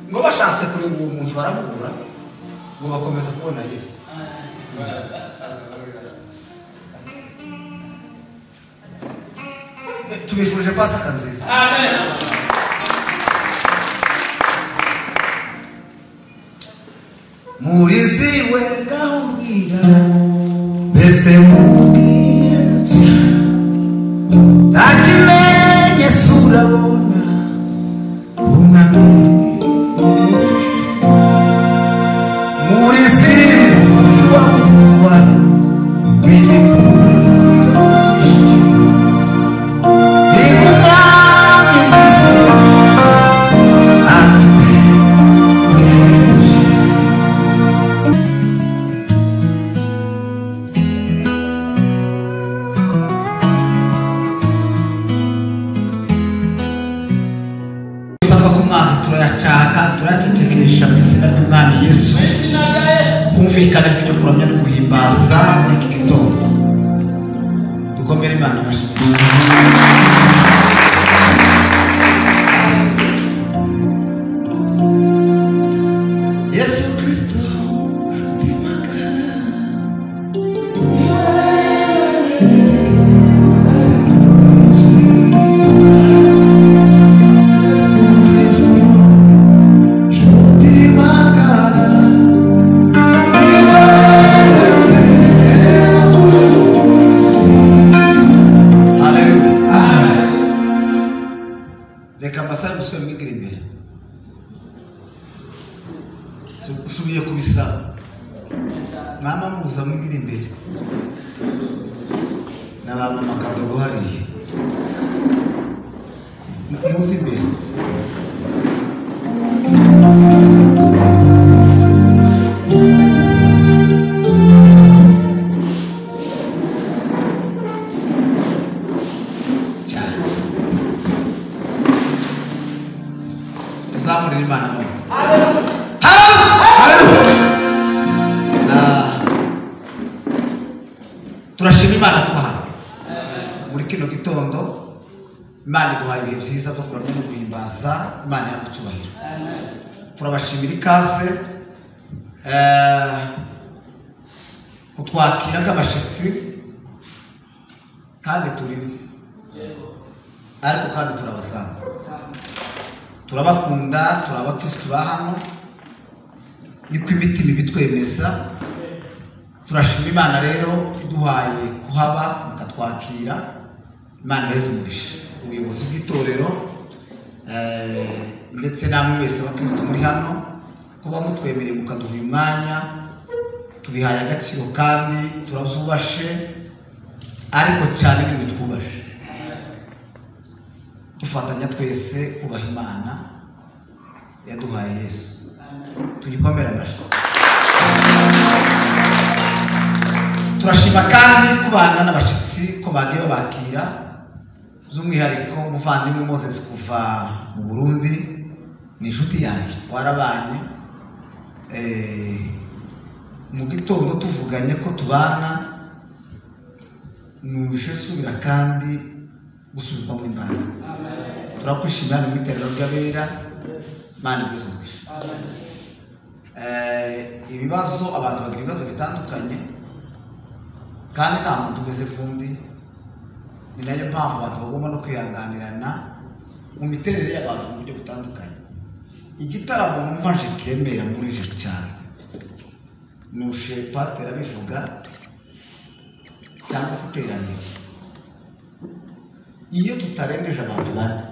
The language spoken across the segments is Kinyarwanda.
Ngo bashatse kureba uwo muntu baramubura, ngo bakomeza kubona Yesu. Tubifurije Pasaka nziza. Amen. Muriziwe gahubwira mbese mubwira ntakimenye surabona kumwami muri wa murwa w'igikundiro cyinshi ni umwami w'isi adutegereje. Tuva ku mazi turayacaka turayacecekesha mu izina ry'Umwami Yesu. Mu izina rya Yesu. Kumvikana ijwi ryo kuramya no guhimbaza muri iki gitondo. Dukomere Imana amashyi. Yesu Kristo nshuti magara, Yesu Kristo nshuti magara. Haleluya. Reka mbasabe musubire mwigire imbere. Usubiye kubisaba. Mwama muza mwigire imbere. Na ba mama Kadogo hariya. Muze imbere. Cyane. Tuzamurire Imana amaboko. Haleluya. Turashima Imana kuba hano muri kino gitondo. Imana iduhaye ibihe byiza byo kuramya no guhimbaza Imana yamucyubahiro. Turabashimira ikaze kutwakira nk'abashyitsi kandi turimo, ariko kandi turabasanga, turabakunda, turi abakristu ba hano, niko imitima ibitwemeza. Turashima Imana rero iduhaye kuhaba mukatwakira. Imana ibaheze umugisha. Ubuyobozi bw'itorero ndetse namwe mwese abakristu muri hano kuba mutwemereye mukaduha uyu mwanya, tubihaye agaciro kandi turabyubashe, ariko cyane nimwe twubashe, dufatanya twese kubaha Imana yaduhaye Yesu. Tugikomere amashyi. Turashima kandi kubana n'abashyitsi ko bagiye babakira, by'umwihariko umuvandimwe Moses kuva mu Burundi, ni inshuti yanjye twarabanye. Mu gitondo tuvuganye ko tubana, nuje subira kandi gusubizwa mu imbaraga. Turakwishimira hano mu iteraniro ry'abera. Imana iguhe umugisha. Ibibazo abantu bagira ibibazo bitandukanye kandi nta muntu umeze nk'undi. Ni nayo mpamvu abantu bagomba no kwihanganirana mu miterere y'abantu mu buryo butandukanye. Igitaramo numva nje kiremera muri je cyane, nushe pasiteri abivuga cyangwa se iteraniro, iyo tutarengeje abantu bane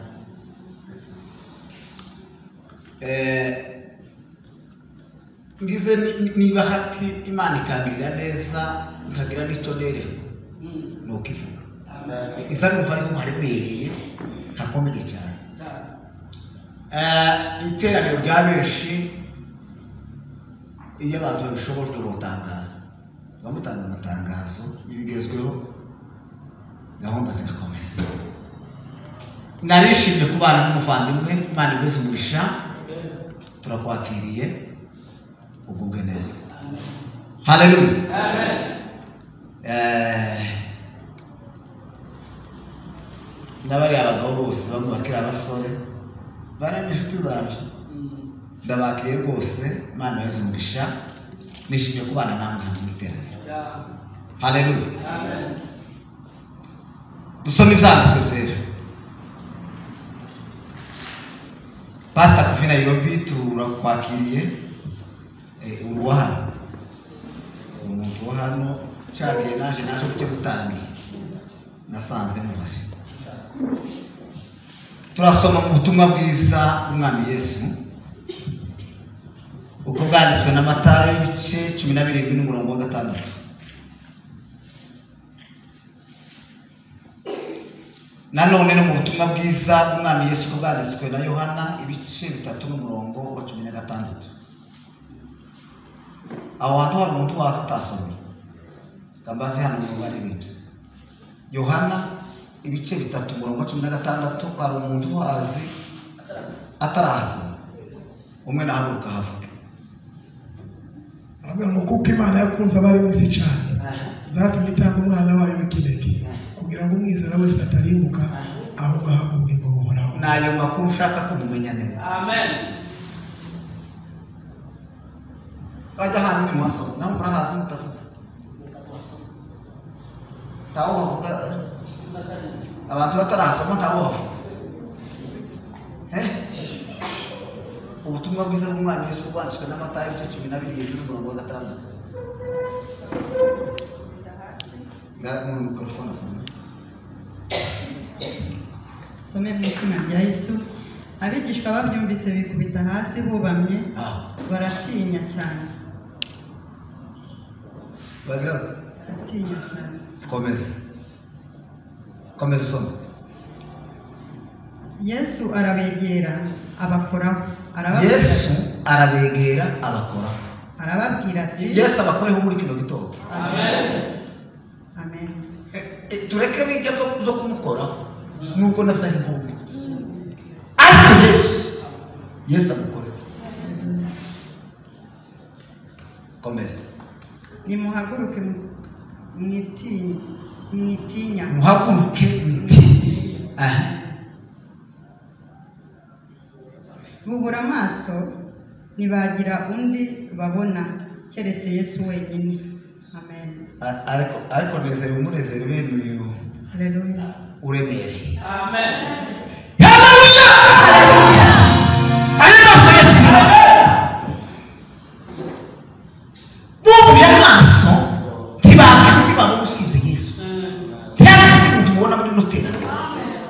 ngize niba hati Imana ikangirira neza nkagira n'icyo nerewe, nuko ivuga iza numva ariko nkaremereye nkakomeye cyane. Iteraniro rya benshi iyo abantu babishobojwe botangaza, zamutanga amatangazo y'ibigezweho, gahunda zigakomeza. Narishimye kubana n'umuvandimwe, Imana iguhe umugisha, turakwakiriye, ugubwe neza. Haleluya. Amen. N'abari abagabo bose bamwe bakiri abasore bari n'inshuti zanje, ndabakiriye rwose, Imana ibahe umugisha, nishimiye kubana namwe hamwe mu iteraniro. Haleluya. Amen. Dusome ibyanditswe byera. Pastor Kofi Nairobi, turakwakiriye. Uri hano, umuntu wo hano cagiye naje kucyo gutangiye nasanze muhari. Turasoma mu butumwa bwiza bw'Umwami Yesu uko bwanditswe na Matayo ibice 17 n'umurongo wa 6. Nanone no mu butumwa bwiza bw'Umwami Yesu uko bwanditswe na Yohana ibice 3 n'umurongo wa 16. Aho hantu hari umuntu waza atasomye, kambaze hano mu baririmbyi. Yohana ibice 3 umurongo wa 16, hari umuntu wazi atarahasoma. Umwe nahaguruka havuge. Aravuga ngo kuko Imana yakunze abari mu isi cyane, zatumye itanga umwana wayo w'ikinege kugira ngo umwizera wese atarimbuka ahubwo ahabwe ubugingo buhoraho. Nayo makuru ushaka kumumenya neza. Amen. Bajya hano ni mwasoma, naho murahazi mutavuze. Tawo havuga abantu batarahasoma, ntawo havuga. Ubutumwa bwiza bw'Umwami Yesu bwanditswe na Matayo ibice 17 n'umurongo wa 6. Ngaho mu mikrofone asome. Some mu izina rya Yesu. Abigishwa babyumvise bikubita hasi bubamye, baratinya cyane. Baratinya cyane. Komeza. Komeza usome. Yesu arabegera abakoraho. Yesu arabegera abakoraho. Arababwira ati Yesu abakoreho muri kino gitondo. Amen. Amen. Tureke bijya byo kumukoraho nubwo nabyo ari ngombwa, ariko Yesu amukoreho. Komeza. Nimuhaguruke mwitinya. Muhaguruke mwitinya. Bubura amaso ntibagira undi babona keretse Yesu wenyine. Amen. Ariko nezero umunezero bene uyu. Haleluya. Uremereye. Amen. Haleluya. Haleluya. Ariko Yesu bubuye amaso ntibagira undi babona usibye Yesu. Ntihagira undi muntu ubona muri rino teraniro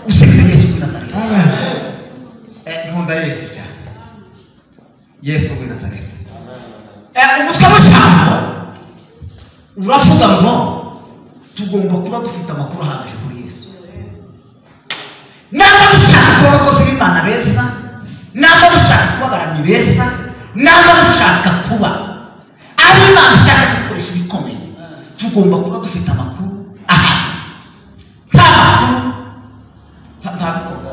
usibye Yesu w'i Nazareti. Amen. Nkunda Yesu cyane. Yesu w'i Nazareti. Umutwe w'ijambo uravuga ngo tugomba kuba dufite amakuru ahagije kuri Yesu. Namba dushaka kuba abakozi b'Imana beza, namba dushaka kuba abaramyi beza, namba dushaka kuba ab'Imana ishaka gukoresha ibikomeye, tugomba kuba dufite amakuru ahagije. Nta makuru ntabikora,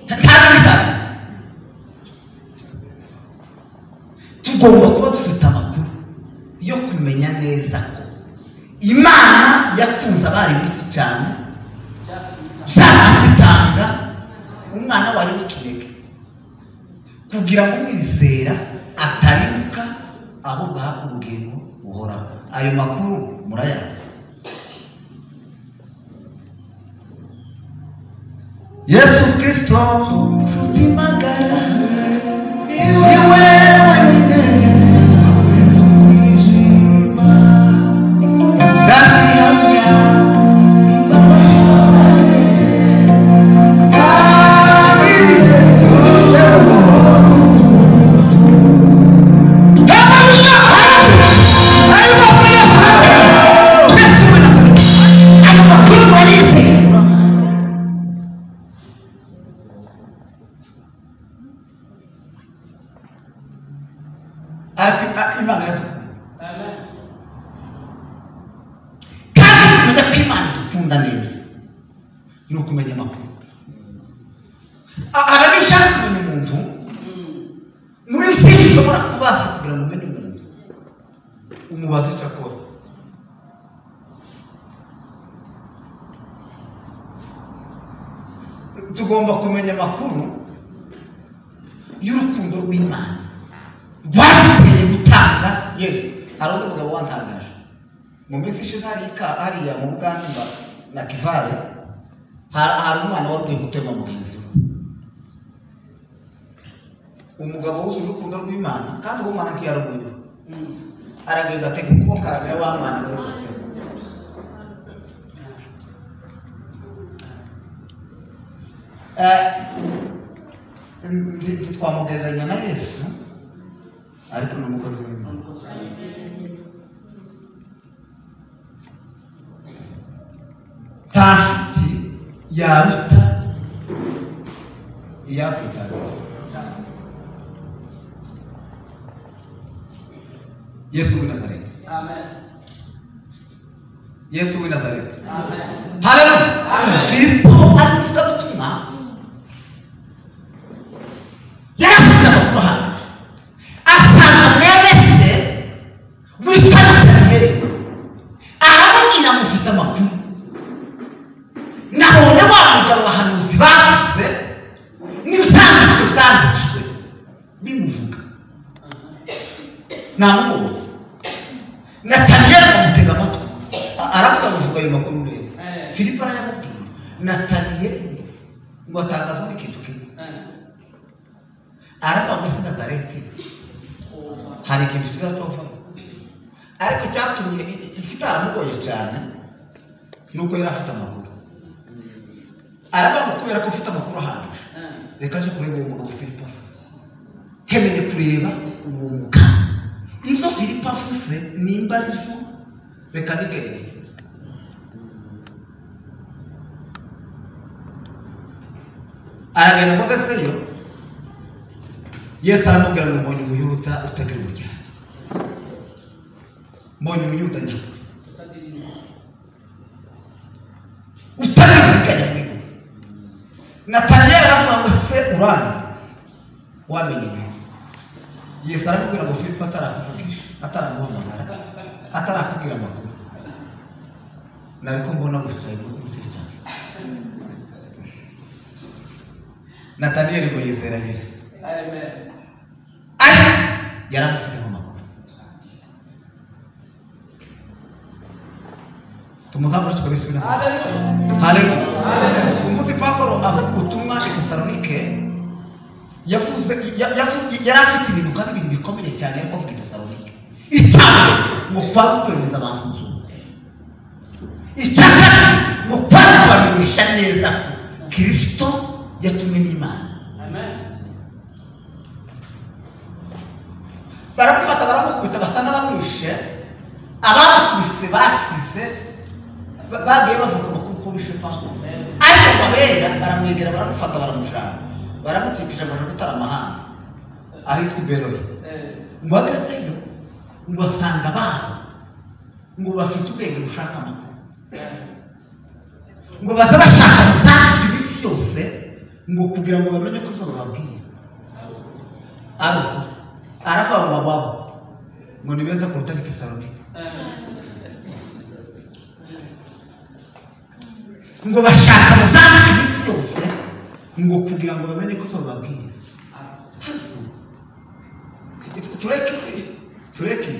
ntabihari. Tugomba kuba dufite amakuru yo kumenya neza ko Imana yakunze abari mu isi cyane, byatumye itanga umwana wayo w'ikinege kugira ngo umwizera atarimbuka ahubwo ahabwe ubugingo buhoraho. Ayo makuru murayazi. Yesu Kristo nshuti magara, ni we wenyine umwijima, ndazihamya imbabazi zawe, yagiriye. Haleluya! Ayo makuru Yesu w'i Nazareti, ayo makuru murayizi. Ni ukumenya amakuru. Hari ushaka kumenya umuntu muri byinshi ushobora kubaza kugira ngo umenye umuntu, umubaze icyo akora. Tugomba kumenya amakuru y'urukundo rw'Imana rwateye gutanga Yesu. Hari undi mugabo wantangaje mu minsi ishize hariya mu Buganda na Kivale, hari umwana wari ugiye gutema mugenzi we. Umugabo wuzuye urukundo rw'Imana, kandi uwo mwana ntiyaruguye, aragenda atega ukuboko arabira wa mwana bari bugatema. Ntitwamugereranya na Yesu, ariko ni umukozi w'Imana. Nta nshuti yaruta iyakwitanga. Yesu w'i Nazareti. Amen. Yesu w'i Nazareti. Amen. Haleluya. Filipo ari umuvugabutumwa, yari afite amakuru ahagije, asanga mwene se witwa Nataniyeli, aramubwira ngo ufite amakuru, nabonye wa mugabo abahanuzi bavuze n'ibyanditswe byanditswe bimuvuga, namubonye. Nataniyeli amutega amatwi, aravuga ngo vuga ayo makuru neza. Filipo arayamubwira. Nataniyeli ngo atangazwa n'ikintu kimwe, aravuga ngo si Nazareti hari ikintu kizatuvamo. Ariko cyatumye kitaramugoye cyane nuko yari afite amakuru. Aravuga ngo kubera ko ufite amakuru ahagije, reka nje kureba uwo mugabo Filipo avuze. Nkeneye kureba uwo mugabo, ibyo Filipo avuze nimba ari byo, reka nigerereye. Aragenda ngo agezeyo, Yesu aramubwira ngo mbonye umuyuda utagira uburyarya, mbonye umuyuda nyakuri utagira uburiganya muri we. Nataniyeli aravuga ngo se uranzi, wamenye neza. Yesu aramubwira ngo Filipo atarakuvugisha, ataraguhamagara, atarakubwira amakuru, nariko mbona wicaye munsi cyane. Nataniyeli ngo yizera Yesu. Amen. Ariko yaramufiteho amakuru. Tumuzamure tukabisubira. Haleluya. Haleluya. Umunsi Pawulo avuga ubutumwa i Tesalonike, yavuze yari afite ibintu kandi ibintu bikomeye cyane, ariko avuga i Tesalonike. Icya mbere ngo kwari kwemeza abantu inzu, icya kabiri ngo kwari kubamenyesha neza ko Kristo yatumwe n'Imana. Amen. Baramufata baramukubita basa n'abamwishe, abamukubise basize bagiye bavuga amakuru ko bishe Pawulo, ariko abera baramwegera baramufata baramujana, baramutsikije amajogo ataramahanga ahitwa i Beroya. Ngo agezeyo ngo asanga abana ngo bafite ubwenge bushaka amakuru, ngo baze bashaka byanditswe iminsi yose ngo kugira ngo bamenye ko ibyo bababwiye ari ukuri. Aravuga ngo ababo ngo ni beza kuruta ab'i Tesalonike, ngo bashaka mu byanditswe iminsi yose ngo kugira ngo bamenye ko ibyo bababwiriza. Tureke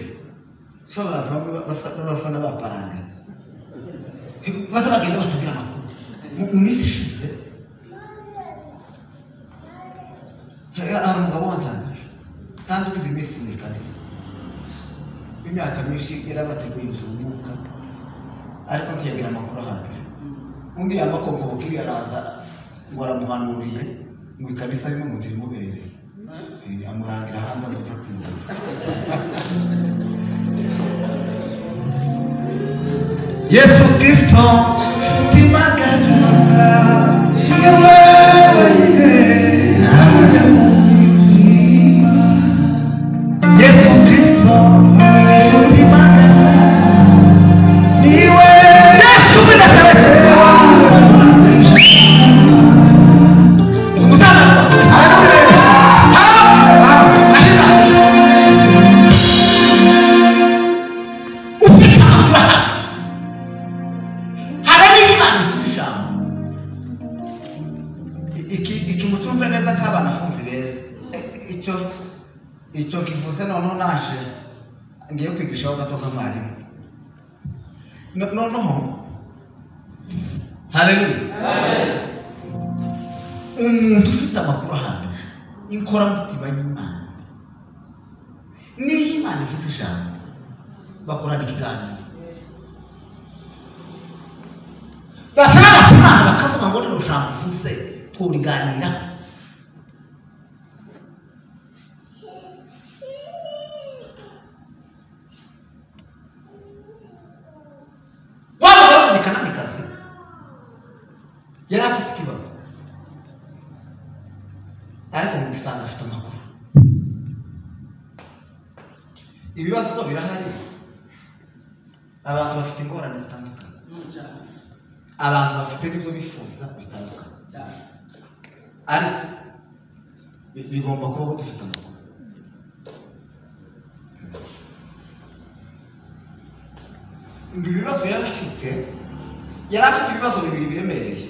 so abantu bamwe bazasa n'abaparanganye, baza bagenda batagira amakuru. Mu minsi ishize hari umugabo wantangaje, kandi ugize iminsi mu ikanisa imyaka myinshi, yarabateguye inzu umwuka, ariko ntiyagira amakuru ahagije. Undi yamakonkobokiri araza ngo aramuhanuriye ngo ikanisa rimwe mu rimubereye, amurangira ahandi azapfa kwivuza. Yesu Kristo nshuti magara, ni wowe wenyine naje mu mwijima. Yesu Kristo nshuti magara, ni wowe Yesu w'i Nazareti. Iki mutumve neza ko abanafunzi beza. Icyo kivuze noneho naje ngiye kwigishaho gato nka mwarimu. Noneho haleluya. Umuntu ufite amakuru ahagije, inkoramutima y'Imana, niyo Imana ivuze ijambo bakorana ikiganiro, basaba Imana bakavuga ngo rino jambo uvuze tworiganira. Wa mugore w'Umunyakananikazi yari afite ikibazo, ariko mu gisanga afite amakuru. Ibibazo byo birahari, abantu bafite ingorane zitandukanye, abantu bafite n'ibyo bifuza bitandukanye, ariko bigomba kubaho dufite amakuru. Ngo ibibazo yari afite ibibazo bibiri biremereye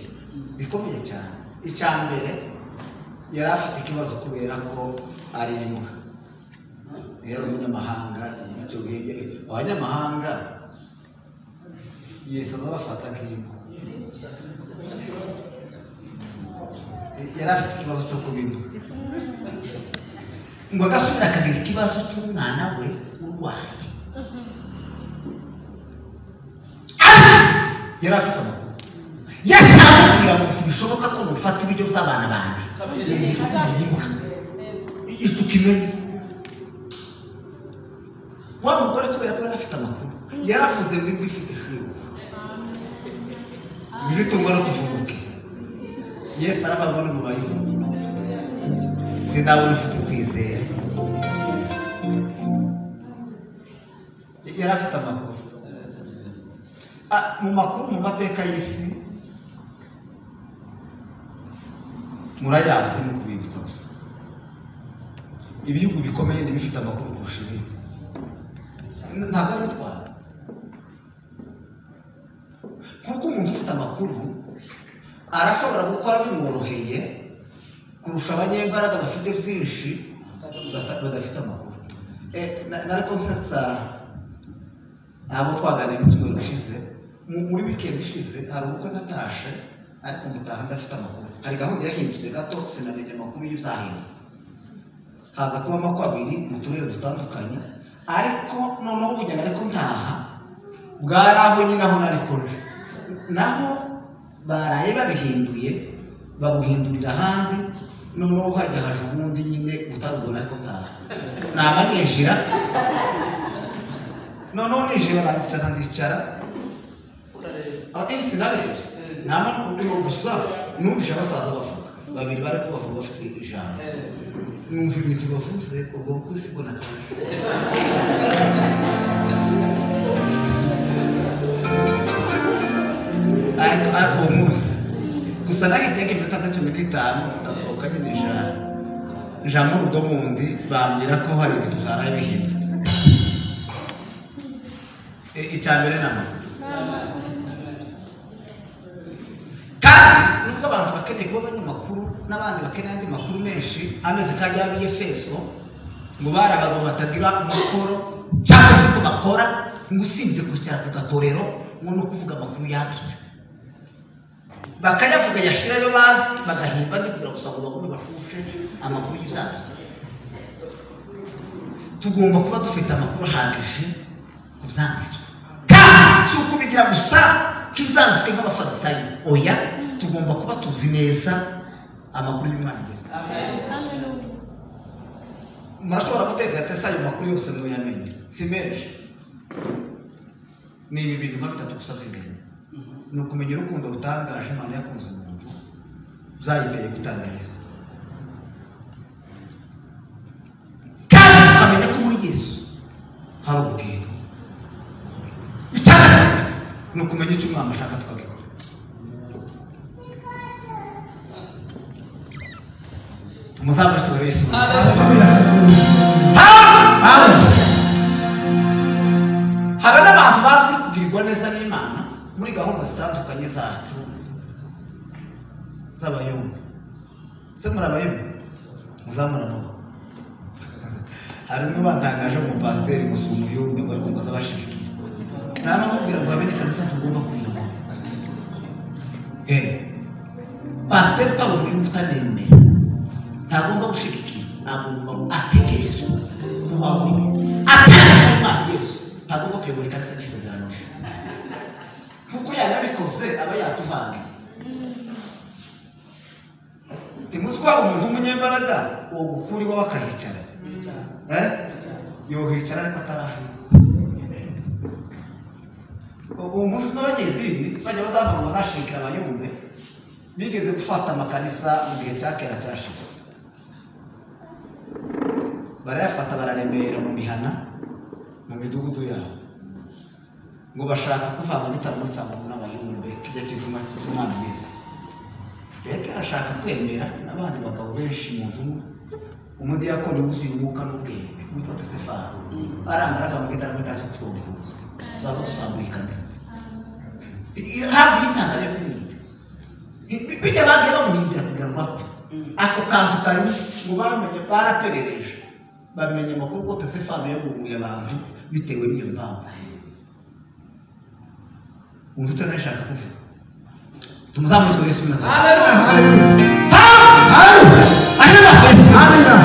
bikomeye cyane. Icya mbere, yari afite ikibazo kubera ko ari imbwa, yari umunyamahanga. Icyo gihe abanyamahanga Yesu azabafata nk'imbwa. Yari afite ikibazo cyo kuba imbwa, ngo agasubira akagira ikibazo cy'umwana we urwaye. Yari afite amakuru. Yesu aramubwira ngo ntibishoboka ko nufata ibiryo by'abana banjye icyo ukimenya. Wa mugore kubera ko yari afite amakuru, yaravuze ngo imbwa ifite firigo izitungwa n'utuvunguke. Yesu aravuga ngo ni mu Bayuda sinabona ufite ukwizera. Yari afite amakuru. Mu makuru, mu mateka y'isi murayazi, ni ukubibutsa gusa. Ibihugu bikomeye ntibifite amakuru kurusha ibindi, ntabwo ari utwara, kuko umuntu ufite amakuru arashobora gukora bimworoheye kurusha abanyembaraga bafite byinshi badafite amakuru. Nariko nsetsa abo twaganiriye mu cyumweru gishize, muri weekend ishize hari ubukwe natashe, ariko mutaha ndafite amakuru. Hari gahunda yahindutse gato, sinamenya amakuru y'ibyahindutse, haza kuba amakuru abiri mu turere dutandukanye, ariko noneho ubujyana ariko ntaha bwari aho nyine aho narikoje, naho baraye babihinduye babuhindurira ahandi, noneho hajya haje ubundi nyine utarubona ariko ntaha naba ninjira. Noneho ninjira barangicaza ndicara, sinarebye nama urimo gusa numvise abasaza bavuga babiri bari ko bavuga bafite ijambo, numva ibintu bavuze ubwo bukwe sibona. Ariko uwo munsi gusa nahitega iminota nka 15 ndasohoka nyine nja mu rugo bundi, bambwira ko hari ibintu byaraye bihindutse. Icya mbere ni amakuru. Kandi nubwo abantu bakeneye kuba abanyamakuru n'abandi bakeneye andi makuru menshi ameze nk'ajya ab'Efeso, ngo bari abagabo batagira umukoro cyangwa se ko bakora ngo usibye kwicara ku gatorero ngo no kuvuga amakuru yadutse, bakayavuga yashirayo bazi bagahimba andi kugira gusa ngo bagume bashushe amakuru y'ibyadutse. Tugomba kuba dufite amakuru ahagije ku byanditswe, kandi si ukubigira gusa k'ibyanditswe nk'abafarisayo, oya, tugomba kuba tuzi neza amakuru y'Umwana Yesu. Murashobora guteka tesa ayo makuru yose muyamenye, si menshi, ni ibi bintu nka bitatu gusa by'ingenzi. Ni ukumenya urukundo rutangaje Imana yakunze umuntu byayiteye gutanga Yesu, kandi tukamenya ko muri Yesu hari ubugingo. Icya gatatu ni ukumenya icyo Umwami ashaka tukagikora. Tumuzamure tubahe Yesu. Haba n'abantu bazi kugirirwa neza n'Imana muri gahunda zitandukanye zacu z'abayumva, Se murabayumva muzamura amaboko. Hari umwe batangaje mu pasiteri gusa umuyumbe ngo ariko ngo azabashirikira. Namubwira ngo habene kanisa tugomba kuyobora. Pasiteri utari umuyumbe utanemera ntagomba gushigikira, agomba ategerezwa kuba we atari umwami Yesu, ntagomba kuyobora ikanisa ry'isezerano kuko yanabikoze aba yatuvangiye. Timuzi ko umuntu w'umunyembaraga uwo gukura iwawe akahicara, yohicara ariko atarahira. Uwo munsi n'abanyedini bajya bazavuga ngo bazashirikira abayumbe, bigeze gufata amakanisa mu gihe cya kera cyashize, barayafata bararemera mu mihana mu midugudu yabo, ngo bashaka kuvanga igitaramo cyabo n'abayumbe kijya kivuma cy'umwami Yesu. Petero arashaka kwemera n'abandi bagabo benshi mu ntumwa, umudiyakoni wuzuye umwuka n'ubwenge witwa Tesefari aranga arava mu gitaramo cyacu twogihuza tuzaba dusambuye ikanisa hafi y'intanga yo kumwica. Bijya bagiye bamuhimbira kugira ngo apfe. Ako kantu karimo ngo bamenye, baraperereje bamenye amakuru ko Tesefari yagumuye abantu bitewe n'iyo mpamvu. Umva icyo nashaka kuvuga. Tumuzamure Yesu Nazareti. Haleluya. Haleluya. Haleluya. Haleluya.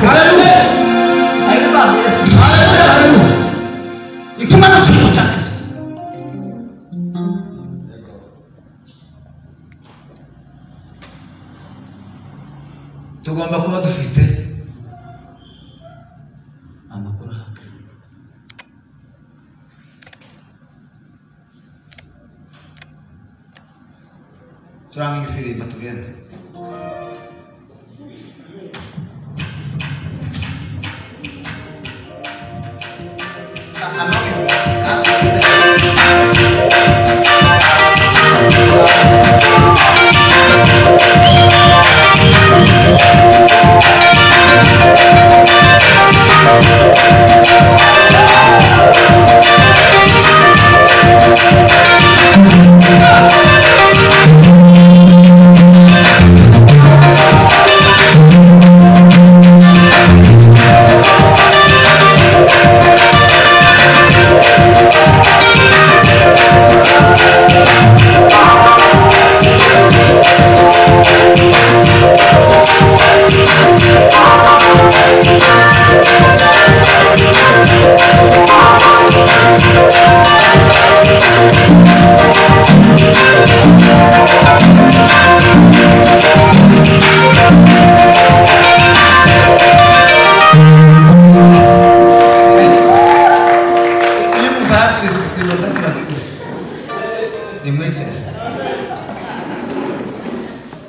Haleluya. Itumano cy'icyo cya Kristo. Tugomba kuba dufite amakuru ahagije. Turanga igisirimba tugende.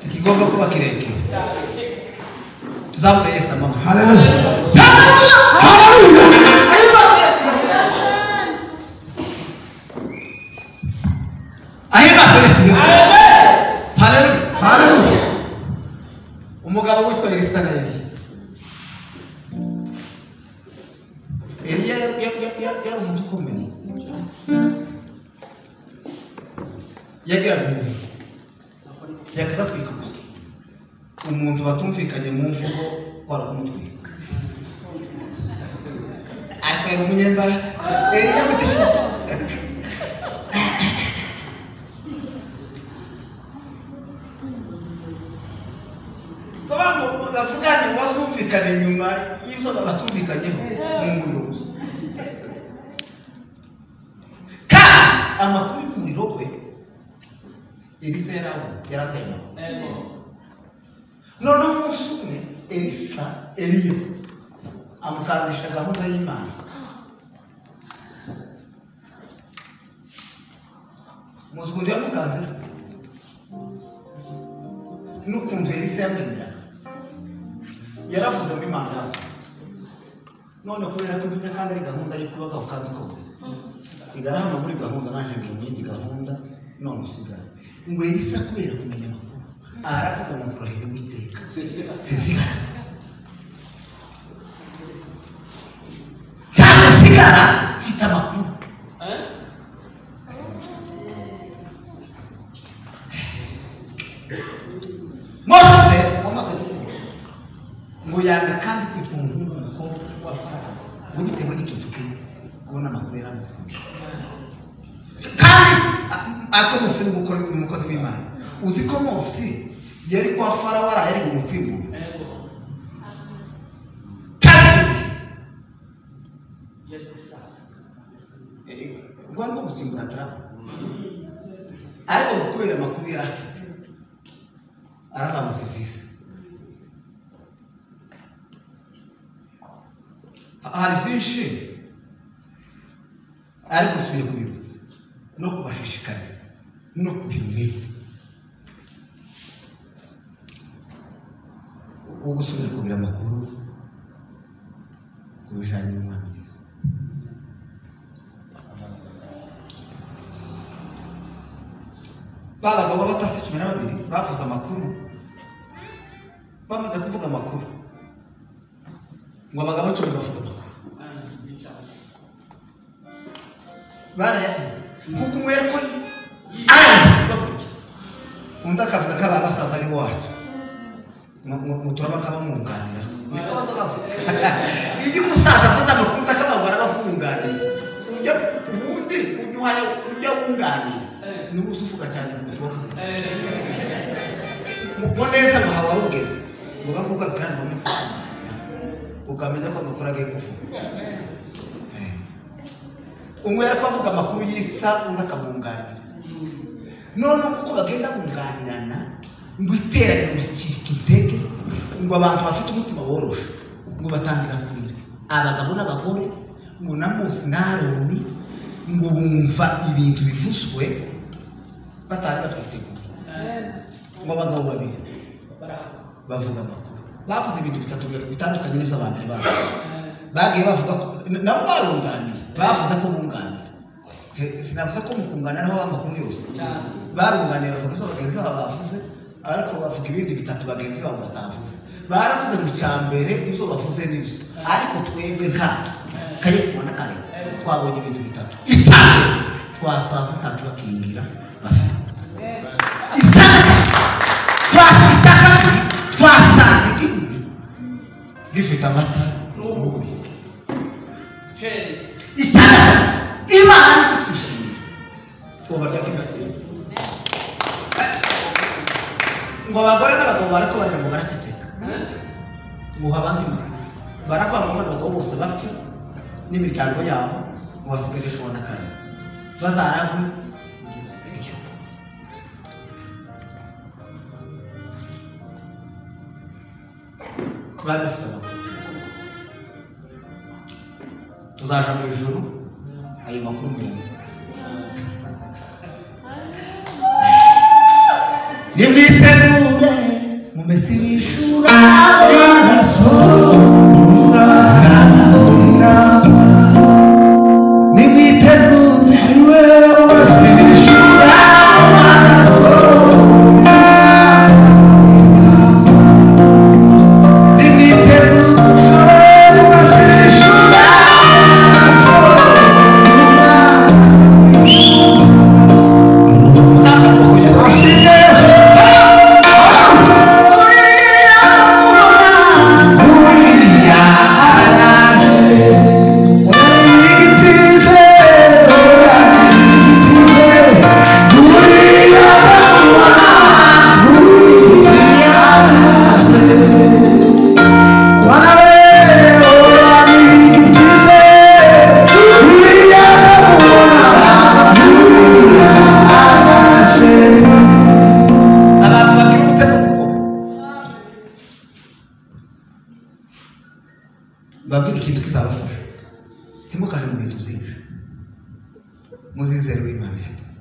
Tikigomba kuba kirekire. Tuzamure Yesu amahoro. Haleluya. Haleluya. Haleluya. Haleluya. Umugabo witwa Elisa na Eliya. Eliya yari umuntu ukomeye. Yagiraga umubiri yakazatwika gusa. Umuntu batumvikanye mu mvugo kwari kumutwika. Ariko yari umunyembaraga. Eliya mutishuka. Bavugane bazumvikane nyuma y'ibyo batumvikanyeho mu muriro gusa. Kandi amakuru y'umuriro we Elisa yari azi. Noneho umunsi umwe Elisa Eliya amukandisha gahunda y'Imana. Muzi ukuntu yamukanze se n'ukuntu Elisa yamwemeraga. Yaravuze ngo Imana yawe none kubera ko ibyo kandi ari gahunda yo kubagaho kandi ukomeye, sigara hano muri gahunda naje ngiye mu yindi gahunda none usigara. Ngo Elisa kubera kumenya amakuru aravuga ngo kurahira Uwiteka sinsigara, ntabwo nsigara mfite amakuru. Amaze gukura ngo yanga kandi kwitwa umuhungu umukobwa wa Farawo ngo bitewe n'ikintu kimwe kubona amakuru yari amaze kumenya. Kandi ariko Mose ni umukozi w'Imana. Uzi ko Mose yari kwa Farawo yari umutsimbura. Kandi ngo ariko gutsimbura ataraba, ariko kubera amakuru yari afite aravuga ngo si byiza. Hari byinshi ariko usubiye kubibutsa no kubashishikariza no kugira umwete wo gusubira kugira amakuru ku bijyanye n'Umwami Yesu. Ba bagabo b'abatasi 12 bavuze amakuru, bamaze kuvuga amakuru ngo abagabo 10 bavuga amakuru barayavuze kuko umwe ko arazi kuvuga gutya undi akavuga ko aba basaza ari wacu ngo turaba kabamwunganira niko baza bavuga. Iyo umusaza avuze amakuru akababara bakunganira ujya ubundi ujya wunganira niba usufuka cyane kuruta uwavuze ngo neza ngo hawa rugeze ngo bavuga kandi bamwe ukamenya ko amakuru agiye kuvuga. Umwe yari avuga amakuru yisa undi akamwunganira. None uko bagenda bunganirana ngo iteraniro ricika intege, ngo abantu bafite umutima woroshe ngo batangira kurira, abagabo n'abagore ngo na Mose na Aroni ngo bumva ibintu bivuzwe batari babyiteguye. Ngo abagabo babiri bavuga amakuru, bavuze ibintu bitatu bitandukanye n'ibyo abambere bavuze. Bagiye bavuga ko nabo barunganiye, bavuze ko bunganira. Sinavuze ko mukungana naho amakuru yose barunganiye, bavuga ibyo bagenzi babo bavuze, ariko bavuga ibindi bitatu bagenzi babo batavuze. Baravuze mu cyambere ibyo bavuze nibyo, ariko twebwe nkatwe Kayishuwa na Kalebu twabonye ibintu bitatu. Icyambere twasanze ntakibakingira bafite. Icyakabiri twasanze igihugu gifite amata n'ubuki. Icyakabiri Imana iri kutwishimira twobarya k'imitsima. Ngo abagore n'abagabo bariko barira ngo baraceceka, ngo abandi makuru baravuga ngo abagabo bose bapfe n'imiryango yabo ngo basigare Yoshua na Kalebu bazaragwe igihugu. Bari bafite amakuru. Tuzaja mu ijuru ayo makuru muyamenye. Nimwitegure mumese ibishura amaraso nimwitegure mumese ibishura amaraso nimwitegure mumese ibishura amaraso. Babwira ikintu kizabafasha, ntimukaje mu bintu byinshi, muzizere Uwimana yatumye.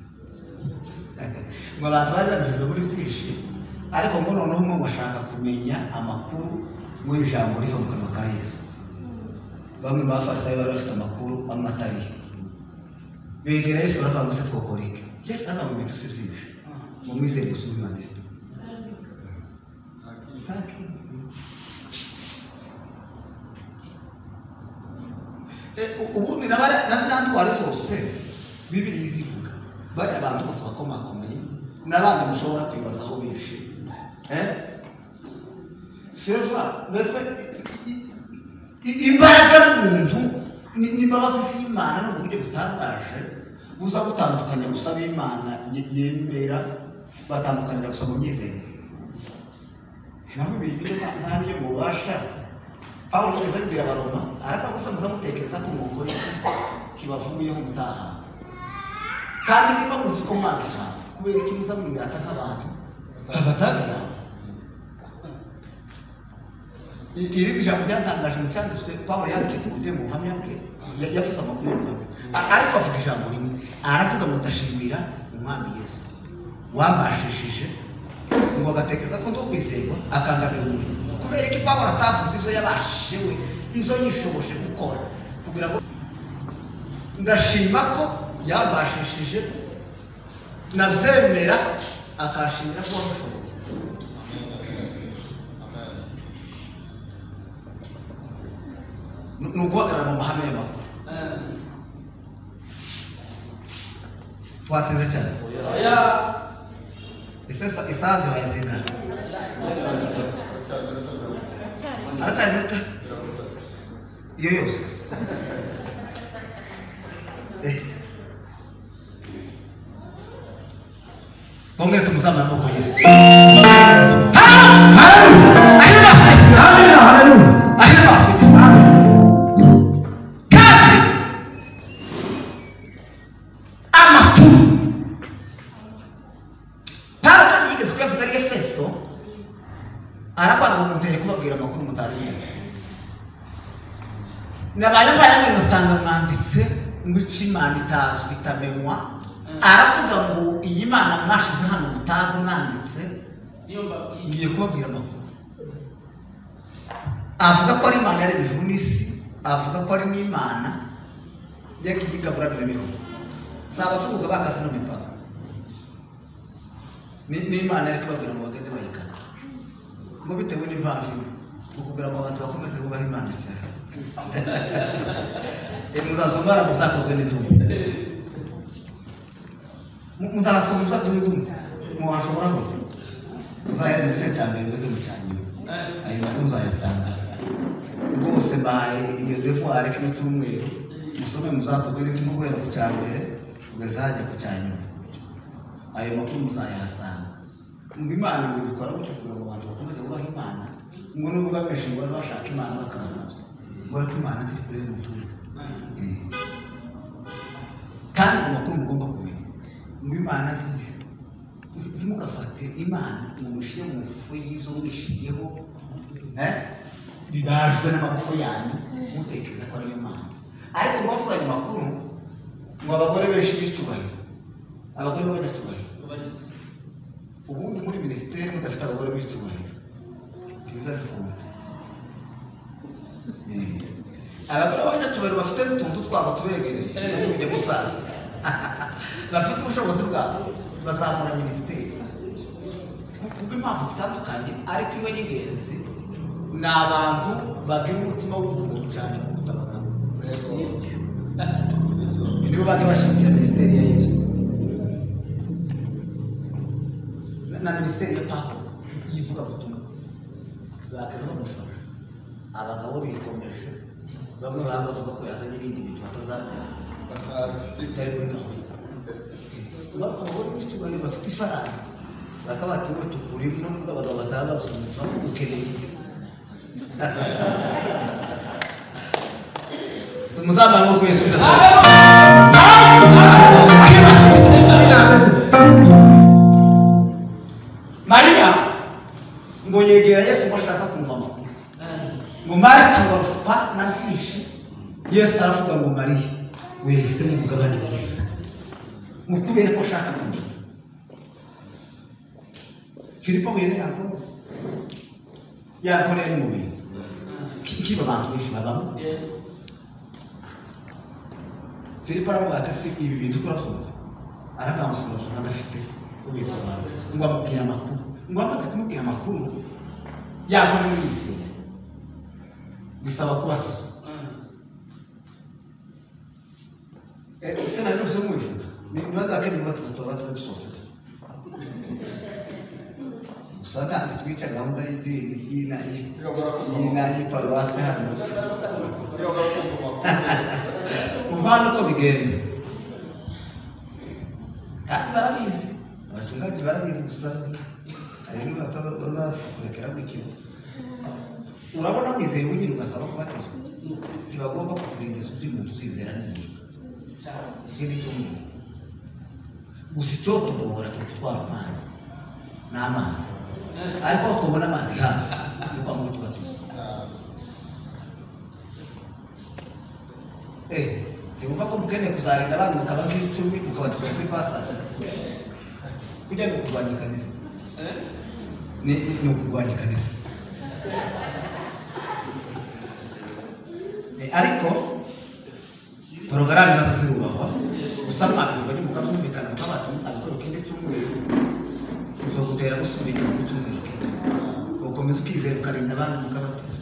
Ngo abantu bari babijijwe muri byinshi, ariko ngo noneho umwe bashaka kumenya amakuru ngo ijambo riva mu kanwa ka Yesu. Bamwe mu bafarisayo bari bafite amakuru amwe atariyo, begera Yesu baravuga ngo se twokora iki? Yesu aravuga ngo ibintu si byinshi, ngo mwizere gusa Uwimana yatumye. Ubundi na ziriya ntwari zose Bibiliya izivuga, bariya abantu bose bakomakomeye n'abandi mushobora kwibazaho benshi. Favor mbese imbaraga n'umuntu n'imbabazi z'Imana no mu buryo butangaje buza gutandukanya gusa b'Imana yemera batandukanira gusa mu myizerere. Naho ibintu nta niyo mubasha. Pawulo yigeze abibwira Abaroma, aravuga gusa muzamutekereza ko umugore kibavuyeho mutaha. Kandi niba muzi ko mwagiha kubera iki muzamwirata nk'abantu abatagira. Irindi jambo ryatangaje mu cyanditswe Pawulo yandikiye Timoteyo mu buhamya bwe, yavuze amakuru y'ubuhamya, ariko avuga ijambo rimwe, aravuga ngo ndashimira Umwami Yesu wambashishije ngo agatekereza ko ndokwizerwa akangabira umurimo. Kubera ko Pawulo atavuze ibyo yabashije we, ibyo yishoboshe gukora, kugira ngo ndashima ko yambashishije nabyemera akashimira ko wamushoboye. Ni uguhagarara mu mahame y'amakuru. Twateze cyane. Ese isaha zibaye zingahe? Aracyari minota iyo yose. Twongere tumuzamure amaboko Yesu. Kandi amakuru Pawulo kandi yigeze kuyavuga ari Efeso, aravuga ngo mutere kubabwira amakuru mutari muzi. Nabaye mbaye ngasanga mwanditse ngo icyo Imana itazwi itamenywa, aravuga ngo iyi Mana mwashize hano mutazi mwanditse, ngiye kubabwira amakuru. Avuga ko ari Imana yaremye ijuru n'isi, avuga ko ari n'Imana yagiye igabura bino bihugu. Zabazunguka bakase no mipaka. N'Imana yari kubabwira ngo bagende bayikana, ngo bitewe n'impamvu imwe, ngo kugira ngo abantu bakomeze kubaha Imana cyane. Muzasoma muzakozwe n'intumwa, muzasoma muzakozwe n'intumwa, muhashobora gusa muzahera mu gice cya mbere mugeze mu cya nyuma, ayo makuru muzayasanga rwose. Mbahaye iyo devoir kino cyumweru, musome muzakozwe n'intumwa guhera ku cya mbere kugeza hajya ku cya nyuma, ayo makuru muzayahasanga. Ngo Imana ngo ibikora gutyo kugira ngo abantu bakomeze kubaha Imana, ngo nubwo abenshi ngo baza bashaka Imana bakabanabuza, ngo ariko Imana ntiri kure y'umuntu wese. Kandi ngo amakuru mugomba kumenya, ngo Imana ntimugafate Imana ngo mushyire mu ishusho y'ibyo mwishyiriyeho bibajwe n'amaboko yanyu mutekereza ko ariyo Mana. Ariko ngo bavuze ayo makuru ngo abagore benshi b'icyubahiro, abagore b'abanyacyubahiro, ubundi muri minisiteri mudafite abagore b'icyubahiro ntibizabikunda. Abagore b'abanyacyubahiro bafite n'utuntu twabo tubegereye, bari kujya gusaza, bafite ubushobozi bwabo, bazamura minisiteri kubw'impamvu zitandukanye, ariko imwe y'ingenzi ni abantu bagira umutima w'ubuntu cyane kuruta abagabo. Nibo bajya bashimira minisiteri ya Yesu na minisiteri ya Pawulo y'ivugabutumwa, bakaza bamufasha. Abagabo bikomeje, bamwe baba bavuga ko yazanye ibindi bintu batazabona bitari muri gahunda. Ariko abagore b'icyubahiro bafite ifaranga bakaba bati wowe tukurimo, nubwo abagabo bataba babyumva ukeneye ibyo. Tumuzamure amaboko Yesu. Mariya ngo yegera Yesu ngo ashaka kumva amakuru, ngo Marita ngo arusha na byinshi. Yesu aravuga ngo Mariya ngo yahisemo umugabane mwiza, ngo kubera ko ashaka kumenya. Filipo ngo yene yakora yari mu bintu kiba abantu benshi babamo. Filipo aravuga ati si ibi bintu ukora byumva, aravuga ngo sinabyo adafite ubisobanura, ngo amubwira amakuru, ngo amaze kumubwira amakuru yakora n'iyizera bisaba kubatizwa. Ese nari nubyo mubivuga, niba ndakeneye kubatizwa tubabatiza dusohotse. Gusa ntabwo twica gahunda y'idini y'iparuwasi hano. Muvana uko bigenda. Kandi barabizi, abacungaji barabizi gusa hari n'umwe batazakurekera gutyo. Urabona wizeye wenyine ugasaba kubatizwa, ntibagomba kukurindiza undi muntu uzizera niba ikindi cyumweru. Gusa icyo tugora turi gutwara umwana n'amazi, ariko aho tubona amazi hafi ni kwa ngo tubatizwa. Ntiwumva ko mukeneye kuzarinda abandi mukaba nk'icumi mukabatizwa kuri pasaka? Kujya ni ukurwanya ikanisa, ni ukurwanya ikanisa. Ariko porogaramu nazo zirubahwa, gusa mwabivuganye mukabyumvikana mukabata muzabikora ikindi cyumweru, uzogutera gusubira inyuma ku cyumweru kimwe, ukomeza ukizera ukarinda abandi mukabatizwa.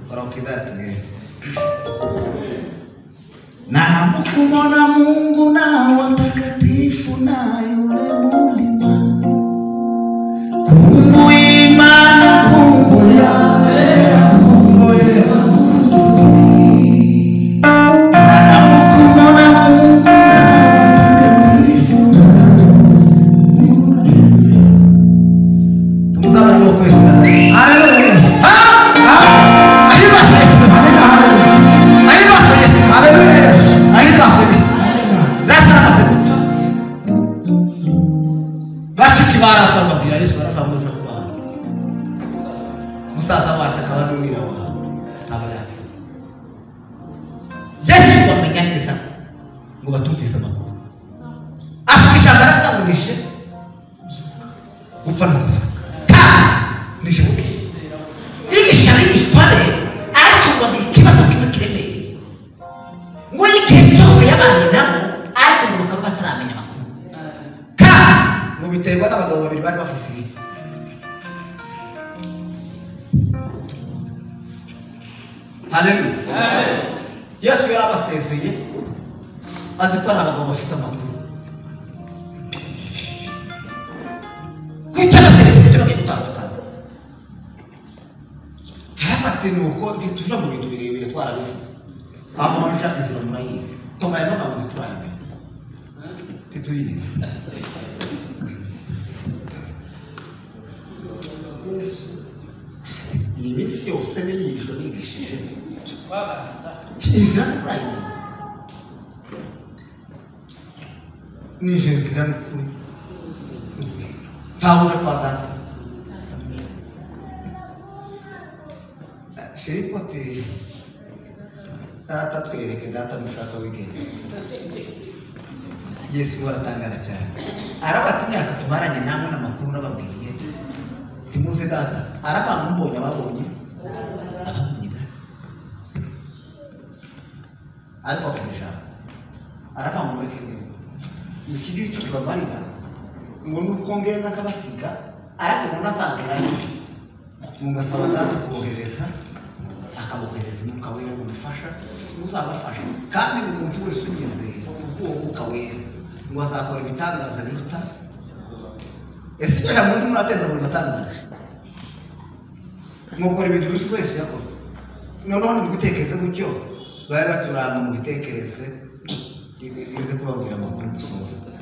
Barakidaya tugende. Na kumwona Mungu na watakatifu na yule mulima kumbuimana kumbuya kumbuya musuzi. Na kumwona Mungu na watakatifu na mulima. Tumuzabara amaboko Yesu Nazareti. Haleluya. Ahimbaza Yesu. Ahimbaza Yesu. Haleluya. Ahimbaza Yesu. Lazaro amaze gupfa, bashiki ba Lazaro babwira Yesu, baravuga ngo uje kubaha musaza wacu akaba n'umwira wawe aba yapfuye. Yesu bamenya neza ngo batumvise amakuru, afite ijambo aravuga ngo nishe gupfa no kuzuka, kandi nije buke yigisha abigishwa be, ariko ngo ikibazo kimwe kiremereye, ngo igihe cyose yabanye nabo ariko ngo bakaba bataramenya amakuru, kandi ngo biterwa n'abagabo babiri bari bafise ihene. Haleluya. Yesu yarabasezeye azi ko ari abagabo bafite amakuru. Kuki abasezeye? Kuki bagiye gutandukana? Ati nuko ntituja mu bintu birebire twarabivuze, aho nja inzira murayizi, tumaye amagambo ntiturayimenya, ntituyizi. Yesu iyi minsi yose n'inyigisho nigishije inzira ntiturayimenya, nije nzira n'ukuri, ntawuje kwa data. Filipo ati data twereke data nushaka wigenza. Yesu aratangara cyane, arabata imyaka tumaranye namwe n'amakuru nababwiye ntimuze data, arabanga mbonye ababonye ababonye data, ariko avuga ijambo aravanga muri kengeri ikigira icyo kibamarira ngo nuko ngenda akabasiga, ariko umuntu azagerayo mugasaba data kuboherereza, akaboherereza umwuka wera ngo umufasha, uzabafasha. Kandi umuntu wese unyizera uwo mwuka wera ngo azakora ibitangaza biruta. Ese iryo jambo murateza ngo bitangaza mukora ibintu biruta wese yakoze? Noneho nimubitekereze gutyo, babe bacuranga mubitekereze, ize kubabwira amakuru dusoza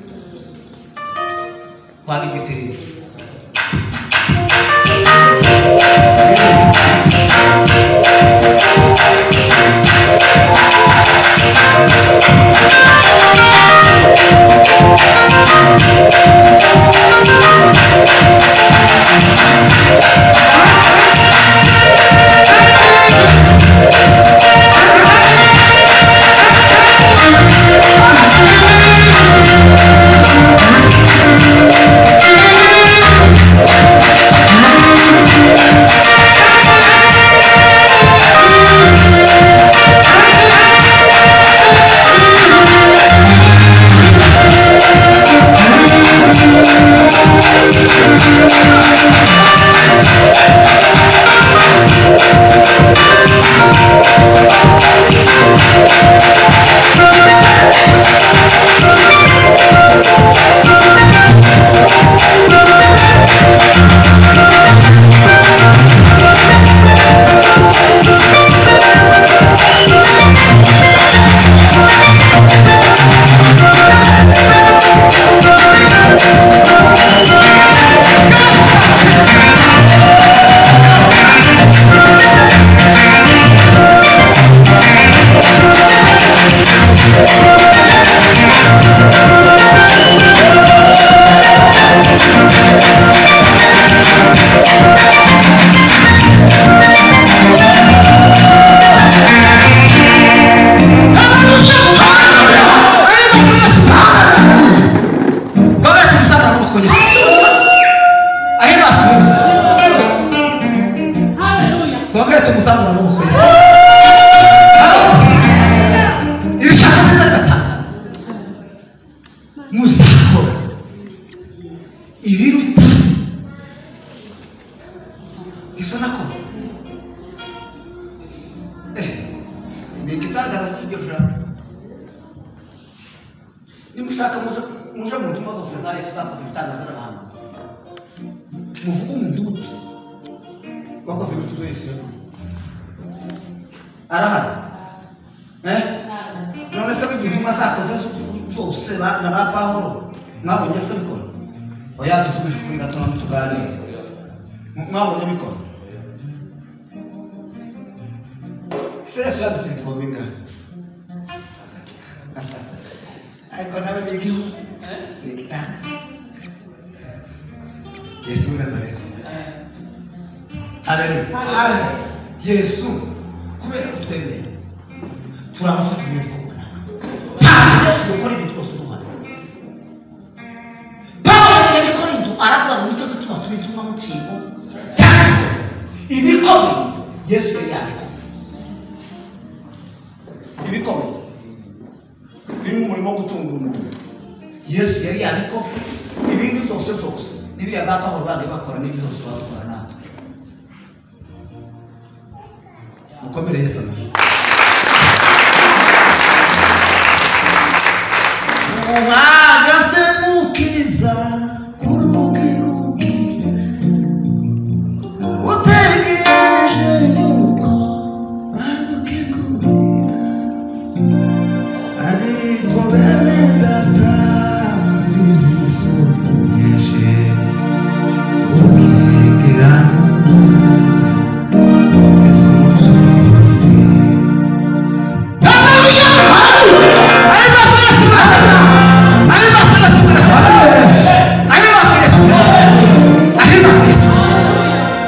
kwanga igisirikare. Thank you. Ibyo nakoze ni igitangaza cy'iryo jambo. Nimushaka muje mu ntumwa zose za Yesu zakoze ibitangaza n'abahanuzi, muvuge umuntu umwe gusa wakoze ibintu byo Yesu yakoze. Arahari? None se bigira intumwa zakoze zose na ba Pawulo mwabonye se bikora? Oya, tuvugishe ukuri gato tuganire. Mwabonye bikora? Se Yesu yanditse ibitabo bingahe? Ariko nawe bigiho ni igitangaza. Yesu w'i Nazareti. Haleluya. Yesu kubera ko twemeye turamufata ibikorwa nawe. Ntabwo Yesu gukora ibintu byose uruhare. Pawulo yabikora ibintu aravuga ngo nicyo gituma tuba intumwa mu cyimbo cya Kristo. Ibikomeye Yesu yari yabikoze. Ibikomeye birimo umurimo wo gutungura umuntu Yesu yari yabikoze. Ibindi byose byose n'ibiriya ba Pawulo bagiye bakora n'ibyo byose badukora natwe. Mukomere Yesu amashyi. Uhagaze mukiza ku rugi rukize, utegereje yuko bagukingurira, ariko bene data ntibyisubire byinshi ukigera Yesu umucunguzi.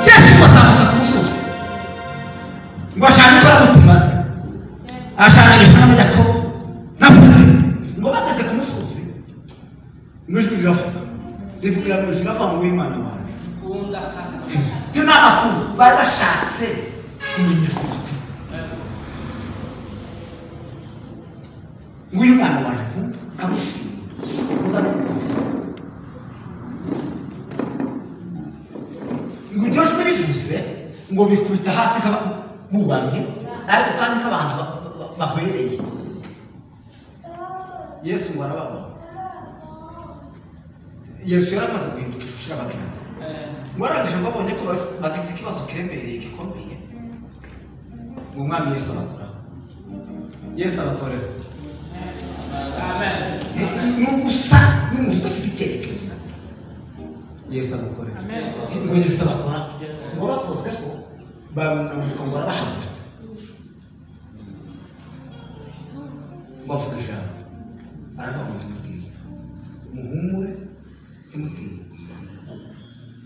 Yesu azamuka ku musozi ngo ashaka inkoramutima ze, ashaka Yohana na Yakobo na Petero. Ngo bageze ku musozi ngo ijwi riravuga, rivugira mu ijuru rivuga ngo Imana wanjye. Yo ni amakuru bari bashatse kumenyeshwa amakuru. Ngo uyu mwana waje nkunda kamushimira muzamukunze. Ngo iryo jwi rivuze ngo bikubita hasi bubamye, ariko kandi k'abantu bahwereye. Yesu ngo arababona. Yesu yaramaze guhinduka ishusho y'abagirana. Ngo arangije ngo abonye ko bagize ikibazo kiremereye gikomeye, ngo umwami Yesu abakoraho. Yesu abakoreho. Ni ugusa n'umuntu udafite icyerekezo. Yesu abakoreho. Ngo Yesu abakoraho. Ngo bakozeho barunamuka ngo arabahagurutse. Ngo avuga ijambo aravuga ngo ntimutinye, muhumure ntimutinye.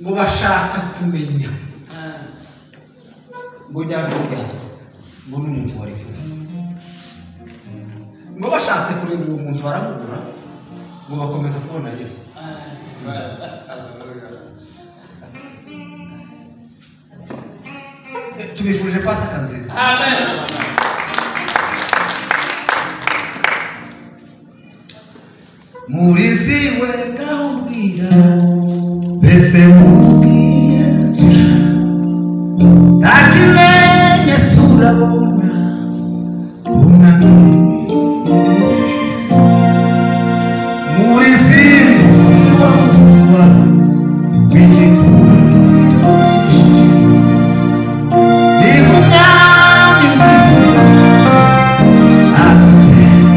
Ngo bashaka kumenya ngo ryaje ryaturutse, ngo n'umuntu warivuze. Ngo bashatse kureba uwo muntu baramubura, ngo bakomeza kubona Yesu. Tubifurije Pasika nziza. Amen. Muriziwe ndawubwira mbese mubwiye nta kimenyetso urabona ko mwami muriziwe wa w'igikundiro cyinshi ni umwami w'isi adutegereje.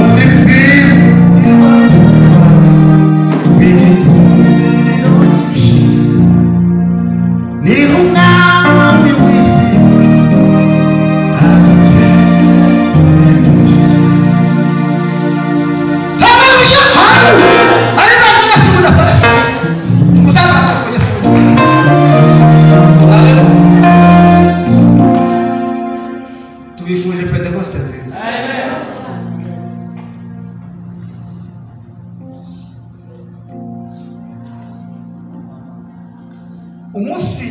Muriziwe wa w'igikundiro cyinshi ni umwami w'isi adutegereje. Haleluya! Haleluya! Yesu w'i Nazareti. Tumuzamuke Yesu w'i Nazareti. Haleluya! Tubifurije Pentekoste nziza. Umunsi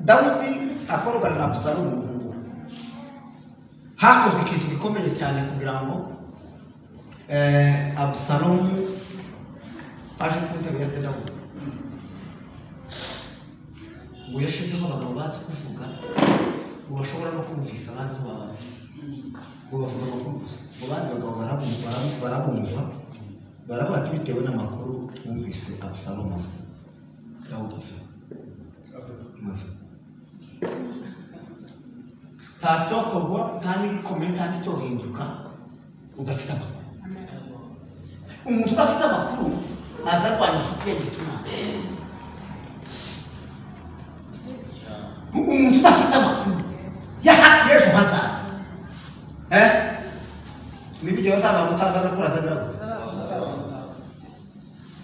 Dawudi akorogana na Abusalomu umuhungu we, hakozwe ikintu gikomeye cyane kugira ngo Abusalomu aje ku ntebe ya se Dawudi. Ngo yashizeho abagabo bazi kuvuga, ngo bashobora no kumvisa abandi bababwira, ngo bavuga amakuru gusa, ngo abandi bagabo barabumva baravuga ati bitewe n'amakuru twumvise Abusalomu avuze, Dawudi ave nta cyokorwa nta n'igikomeye nta n'icyohinduka udafite amakuru. Umuntu udafite amakuru aza arwanya inshuti ye gituma. Umuntu udafite amakuru y'ejo hazaza, niba igihe bazaba utazi agakora azagira gute?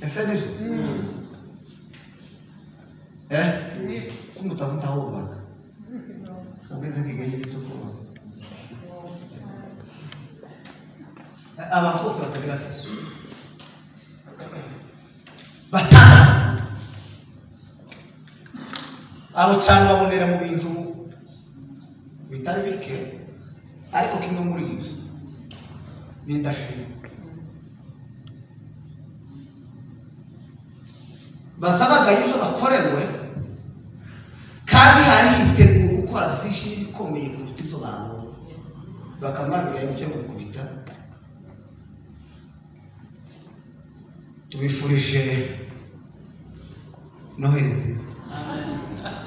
Ese nibyo? Si umutavu ntawubaka ugeze kigenge cyo kubaka. Abantu bose batagira fiso batana abo cyane babonera mu bintu bitari bike, ariko kimwe muri ibyo ni indashima. Basabaga ibyo bakorewe kandi hari hiteguwe gukora byinshi bikomeye kuruta ibyo babonye, bakamwambika ibyo gukubita. Tubifurije Noheli nziza.